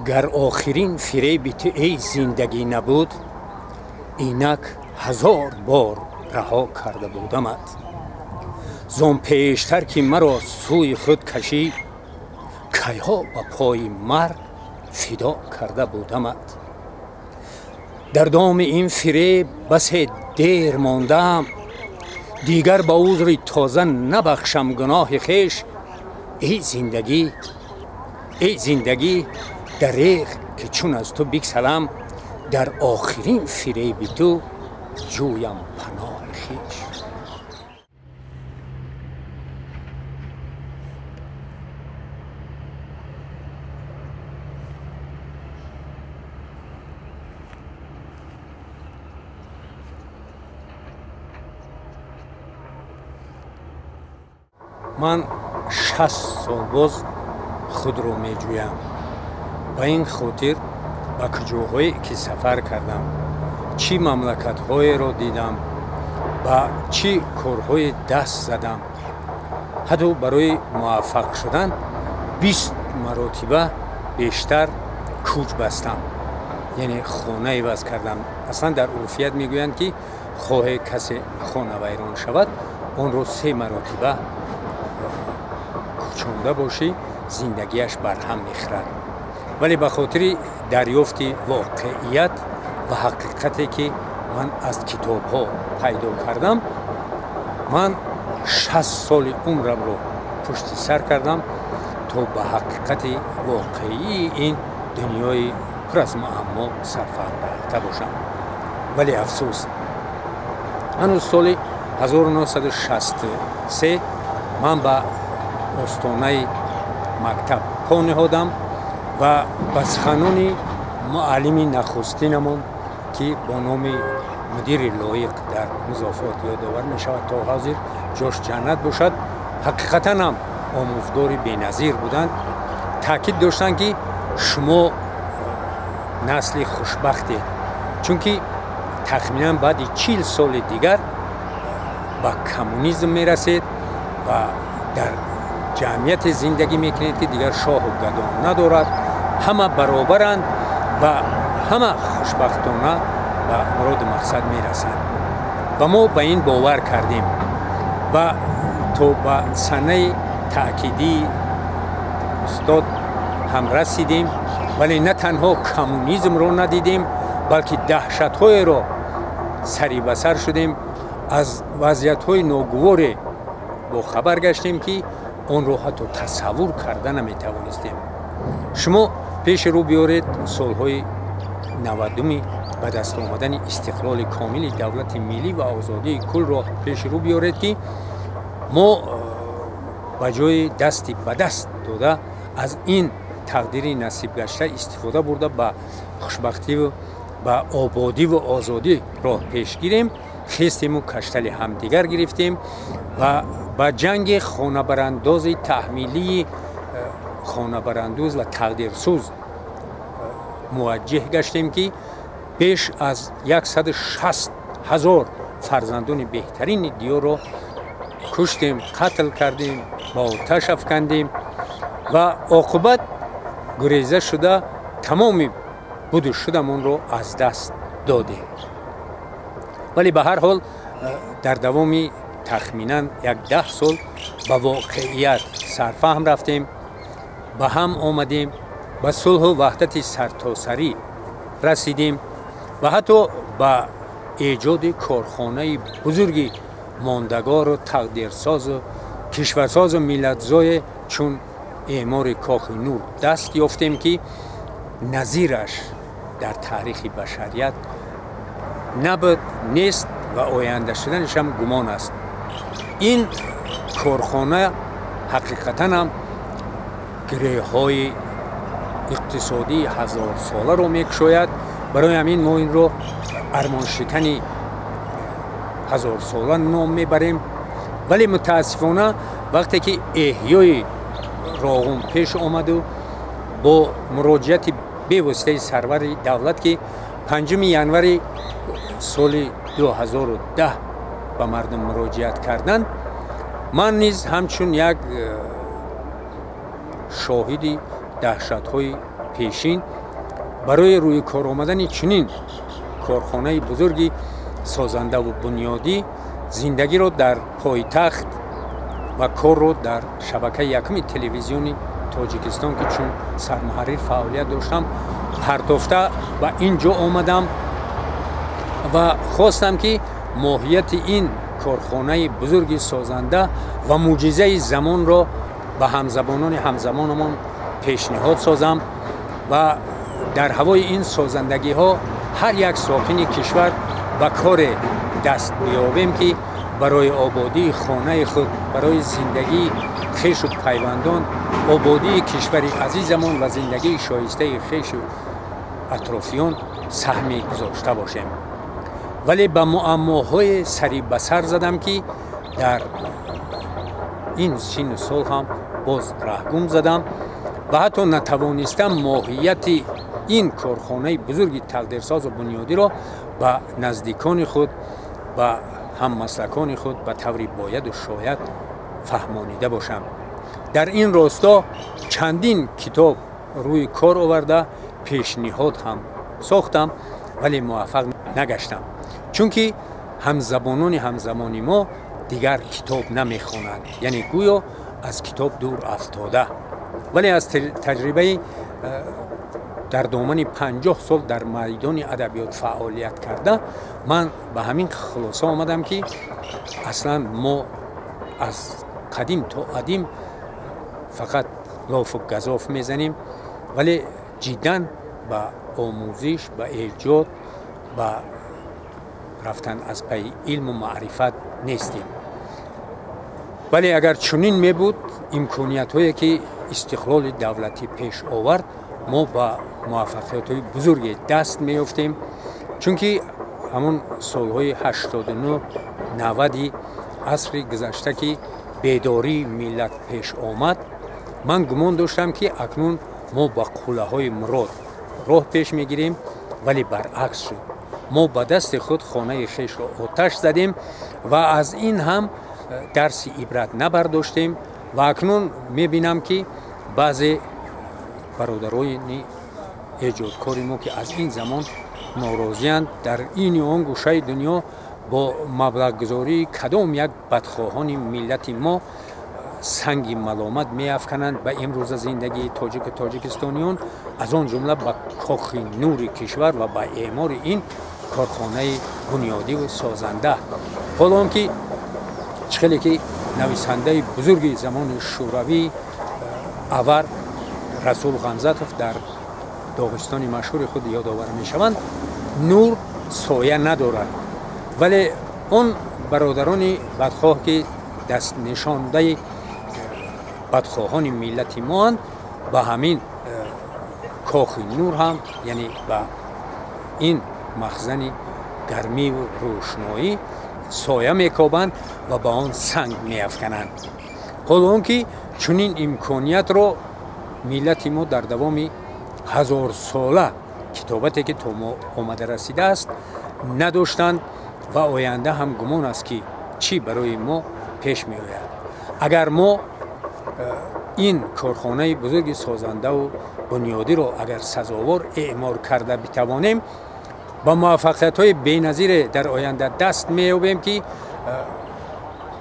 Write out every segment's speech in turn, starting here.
Гар охирин фиреби ту эй зиндагӣ набуд, инак ҳазор бор раҳо карда будамат. Зон пештар ки маро сӯи худ кашӣ, кайҳо ба пои марг фидо карда будамат. Дар доми ин фиреб басе дер мондаам, дигар ба узри тоза набахшам гуноҳи хеш. Эй зиндагӣ, эй зиндагӣ, дареғ ки чун аз ту бигсалам, дар охирин фиреби ту ҷӯям паноҳи хеш. Ман 60 сол боз худро меҷӯям. Ба ин хотир ба куҷоҳое ки сафар кардам, чӣ мамлакатҳоеро дидам, ба чӣ корҳое даст задам, ҳатто барои муваффақ шудан 20 маротиба бештар кӯч бастам, яъне хона иваз кардам. Аслан дар урфият мегӯянд, ки хоҳе касе хона вайрон шавад, онро 3 маротиба кӯчонда бошӣ, зиндагиаш барҳам мехӯрад. Вале ба хотири дарёфти воқеият ва ҳақиқате ки ман аз китобҳо пайдо кардам, ман 60 соли умрамро пушти сар кардам то ба ҳақиқати воқеии ин дунёи пур аз муаммо сарфаҳм рафта бошам. Вале афсӯс, ҳанӯз соли 1963 ман ба остонаи мактаб по ниҳодам ва ба суханони муаллими нахустинамон, ки бо номи мудири лоиқ дар музофот ёдовар мешавад, то ҳозир ҷош ҷаннат бошад, ҳақиқатан ҳам омӯзгори беназир буданд, таъкид доштанд, ки шумо насли хушбахтед, чунки тахминан баъди 40 соли дигар ба коммунизм мерасед ва дар ҷамъияте зиндагӣ мекунед, ки дигар шоҳу гадон надорад, ҳама баробаранд ва ҳама хушбахтона ба муроду мақсад мерасанд. Ва мо ба ин бовар кардем ва то ба санаи таъкидии устод ҳам расидем, вале на танҳо коммунизмро надидем, балки даҳшатҳоеро сари ба сар шудем, аз вазъиятҳои ногуворе бохабар гаштем, ки онро ҳатто тасаввур карда наметавонистем. Шумо пеши рӯ биёред солҳои 90-уми ба даст омадани истиқлоли комили давлати миллӣ ва озодии кулро пеши рӯ биёред, ки мо ба ҷои дасти ба даст дода аз ин тақдири насибгашта истифода бурда ба хушбахтиву ба ободиву озодӣ роҳ пеш гирем, хестему каштали ҳамдигар гирифтем ва ба ҷанги хонабарандози таҳмилии хонабарандоз ва тақдирсӯз муваҷҷеҳ гаштем, ки беш аз 160 000 фарзандони беҳтарини диёрро куштем, қатл кардем, ба оташ афкандем ва оқибат гуреза шуда тамоми буду шудамонро аз даст додем. Вале ба ҳар ҳол дар давоми тахминан 10 сол ба воқеият сарфаҳм рафтем, ба ҳам омадем, ба сулҳу ваҳдати сартосарӣ расидем ва ҳатто ба эҷоди корхонаи бузурги мондагору тақдирсозу кишварсозу миллатзое чун эъмори Кохи Нур даст ёфтем, ки назираш дар таърихи башарият набуд, нест ва оянда шуданашам гумон аст. Ин корхона ҳақиқатан ҳам гиреҳҳои иқтисодии ҳазорсоларо мекушояд. Барои ҳамин мо инро армоншикани ҳазорсола ном мебарем. Вале мутаассифона вақте ки эҳёи Роғун пеш омаду бо муроҷиати бевоситаи сарвари давлат, ки 5 январи соли 2010 ба мардум муроҷиат карданд, ман низ ҳамчун як шоҳиди даҳшатҳои пешин барои рӯи кор омадани чунин корхонаи бузурги созандаву бунёдӣ зиндагиро дар пойтахт ва корро дар шабакаи якуми телевизиони Тоҷикистон, ки чун сармуҳаррир фаъолият доштам, партофта ба ин ҷо омадам ва хостам, ки моҳияти ин корхонаи бузурги созанда ва мӯъҷизаи замонро ба ҳамзабонони ҳамзамонамон пешниҳод созам ва дар ҳавои ин созандагиҳо ҳар як сокини кишвар ба коре даст биёбем, ки барои ободии хонаи худ, барои зиндагии хешу пайвандон, ободии кишвари азизамон ва зиндагии шоистаи хешу атрофиён саҳме гузошта бошем. Вале ба муаммоҳое сари ба сар задам, ки дар ин синну сол ҳам боз раҳгум задам ва ҳатто натавонистам моҳияти ин корхонаи бузурги тақдирсозу бунёдиро ба наздикони худ, ба ҳаммаслакони худ ба таври бояду шояд фаҳмонида бошам. Дар ин росто чандин китоб рӯи кор оварда, пешниҳод ҳам сохтам, вале муваффақ нагаштам, чунки ҳамзабонони ҳамзамони мо дигар китоб намехонанд, яъне гӯё аз китоб дур афтода. Вале аз таҷрибаи дар домани 50 сол дар майдони адабиёт фаъолият карда, ман ба ҳамин хулоса омадам, ки аслан мо аз қадим то адим фақат лофу газоф мезанем, вале ҷиддан ба омӯзиш, ба эҷод, ба рафтан аз пайи илму маърифат нестем. Вале агар чунин мебуд, имкониятҳое ки истиқлоли давлатӣ пеш овард, мо ба муваффақиятҳои бузурге даст меёфтем, чунки ҳамон солҳои 89, 90-и асри гузашта, ки бедории миллат пеш омад, ман гумон доштам, ки акнун мо ба қуллаҳои мурод роҳ пеш мегирем, вале баръакс шуд. Мо ба дасти худ хонаи хешро оташ задем ва аз ин ҳам дарси ибрат набардоштем. Ва акнун мебинам, ки баъзе бародарони эҷодкори мо, ки аз ин замон норозиянд, дар ини он гӯшаи дунё бо маблағгузории кадом як бадхоҳони миллати мо санги маломат меафкананд ба имрӯза зиндагии тоҷику тоҷикистониён, аз он ҷумла ба кохи нури кишвар ва ба эъмори ин корхонаи бунёдиву созанда. Ҳоло он ки чӣ хеле ки нависандаи бузурги замони шӯравӣ авар Расул Ғамзатов дар доғистони машҳури худ ёдовар мешаванд, нур соя надорад. Вале он бародарони бадхоҳ, ки дастнишондаи бадхоҳони миллати моанд, ба ҳамин кохи нур ҳам, яъне ба ин махзани гармиву рӯшноӣ соя мекобанд ва ба он санг меафкананд. Ҳоло он ки чунин имкониятро миллати мо дар давоми ҳазорсола китобате, ки то мо омада расидааст, надоштанд ва оянда ҳам гумон аст, ки чӣ барои мо пеш меояд. Агар мо ин корхонаи бузурги созандаву бунёдиро агар сазовор эъмор карда битавонем, ба муваффақиятҳои беназире дар оянда даст меёбем, ки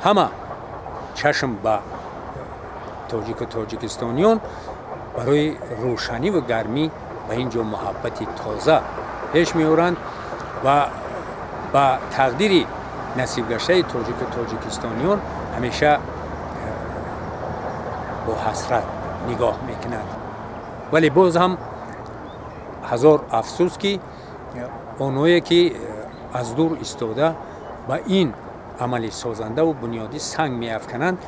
ҳама чашм ба тоҷику тоҷикистониён барои рӯшаниву гармӣ ба ин ҷо муҳаббати тоза пеш меоранд ва ба тақдири насибгаштаи тоҷику тоҷикистониён ҳамеша бо ҳасрат нигоҳ мекунад. Вале боз ҳам ҳазор афсӯс, ки онҳое ки аз дур истода ба ин амали созандаву бунёдӣ санг меафкананд,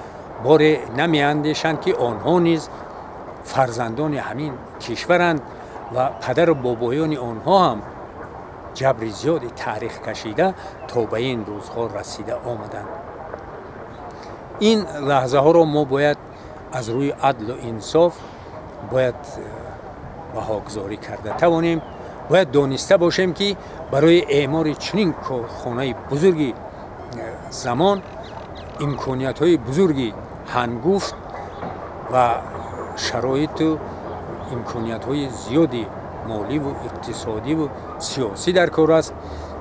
боре намеандешанд, ки онҳо низ фарзандони ҳамин кишваранд ва падару бобоёни онҳо ҳам ҷабри зиёди таърих кашида то ба ин рӯзҳо расида омаданд. Ин лаҳзаҳоро мо бояд аз рӯи адлу инсоф бояд баҳогузорӣ карда тавонем. Бояд дониста бошем, ки барои эъмори чунин корхонаи бузурги замон имкониятҳои бузурги ҳангуфт ва шароиту Имкониятҳои зиёди моливу иқтисодиву сиёсӣ дар кор аст.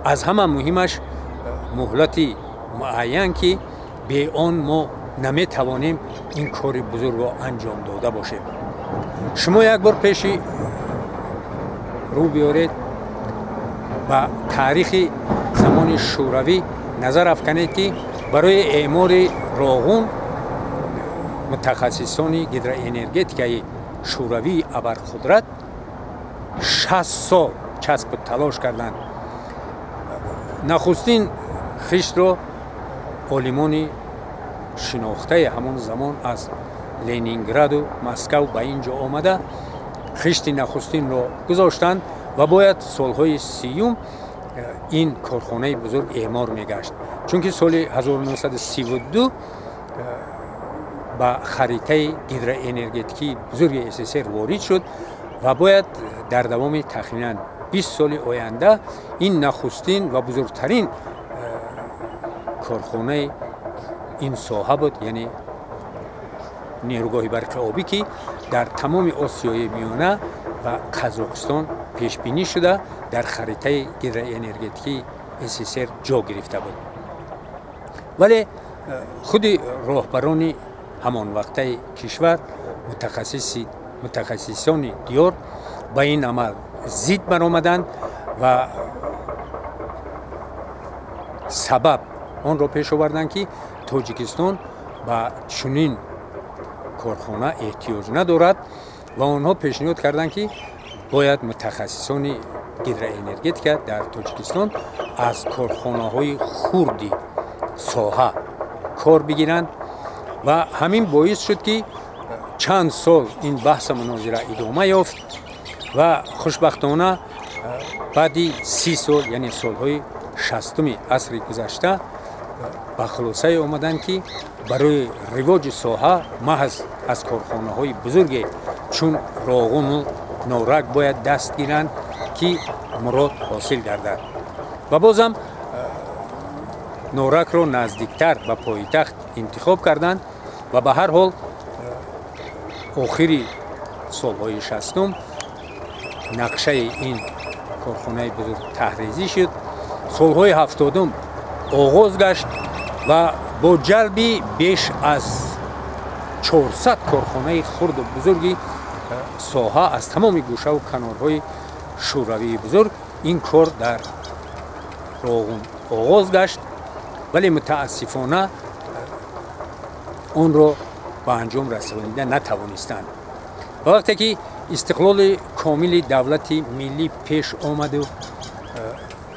Аз ҳама муҳимаш муҳлати муайян, ки бе он мо наметавонем ин кори бузургро анҷом дода бошем. Шумо як бор пеши рӯ биёред, ба таърихи замони Шӯравӣ назар афканед, ки барои эъмори Роғун мутахассисони гидроэнергетикаи Шӯравии абарқудрат 60 сол часпу талош карданд. Нахустин хиштро олимони шинохтаи ҳамон замон аз Ленинграду Москав ба ин ҷо омада хишти нахустинро гузоштанд ва бояд солҳои 30-юм ин корхонаи бузург эъмор мегашт, чунки соли 1932 ба харитаи гидроэнергетикии бузурги СССР ворид шуд ва бояд дар давоми тахминан 20 соли оянда ин нахустин ва бузургтарин корхонаи ин соҳа буд, яъне нерӯгоҳи барқи обӣ, ки дар тамоми Осиёи Миёна ва Қазоқистон пешбинӣ шуда дар харитаи гидроэнергетикии СССР ҷо гирифта буд. Вале худи роҳбарони ҳамон вақтаи кишвар, мутахассисони диёр ба ин амал зид баромаданд ва сабаб онро пеш оварданд, ки Тоҷикистон ба чунин корхона эҳтиёҷ надорад ва онҳо пешниҳод карданд, ки бояд мутахассисони гидроэнергетика дар Тоҷикистон аз корхонаҳои хурди соҳа кор бигиранд ва ҳамин боис шуд, ки чанд сол ин баҳса мунозира идома ёфт ва хушбахтона баъди 30 сол, яъне солҳои 60-уми асри гузашта, ба хулосае омаданд, ки барои ривоҷи соҳа маҳз аз корхонаҳои бузурге чун Роғуну Норак бояд даст гиранд, ки мурод ҳосил гардад. Ва бозам Норакро наздиктар ба пойтахт интихоб карданд ва ба ҳар ҳол охири солҳои 60-ум нақшаи ин корхонаи бузург таҳризӣ шуд. Солҳои 70-ум оғоз гашт ва бо ҷалби беш аз 400 корхонаи хурду бузурги соҳа аз тамоми гӯшаву канорҳои Шӯравии бузург ин кор дар Роғун оғоз гашт, вале мутаассифона онро ба анҷом расонида натавонистанд. Ва вақте ки истиқлоли комили давлати миллӣ пеш омаду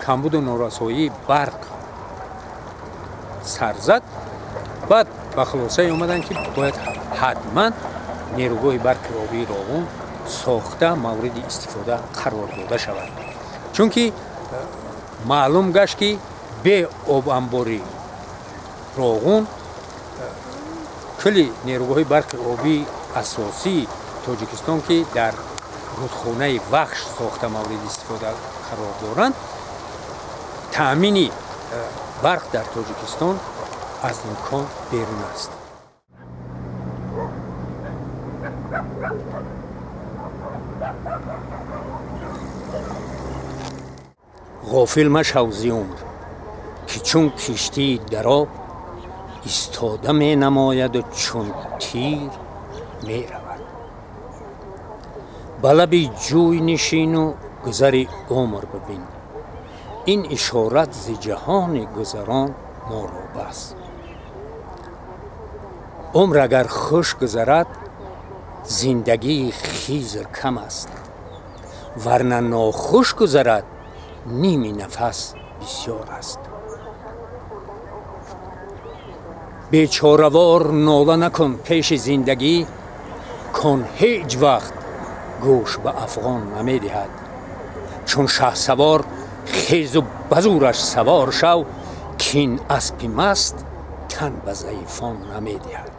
камбуду норасоии барқ сар зад, баъд ба хулосае омаданд, ки бояд ҳатман нерӯгоҳи барқи обии Роғун сохта мавриди истифода қарор дода шавад, чунки маълум гашт, ки бе обанбори Роғун кулли нерӯгоҳи барқи обии асосии Тоҷикистон, ки дар рудхонаи Вахш сохта мавриди истифода қарор доранд, таъмини барқ дар Тоҷикистон аз имкон берун аст. Ғофил машав зи умр, ки чун киштии дар об истода менамояду чун тир меравад. Ба лаби ҷӯй нишину гузари умр бибин, ин ишорат зи ҷаҳони гузарон моро бас. Умр агар хуш гузарад, зиндагии Хизр кам аст, варна нохуш гузарад, ними нафас бисёр аст. Бечоравор нола накун пеши зиндагӣ, кон ҳеҷ вақт гӯш ба афғон намедиҳад. Чун шаҳсавор хезу ба зӯраш савор шав, кин аспи маст тан ба заифон намедиҳад.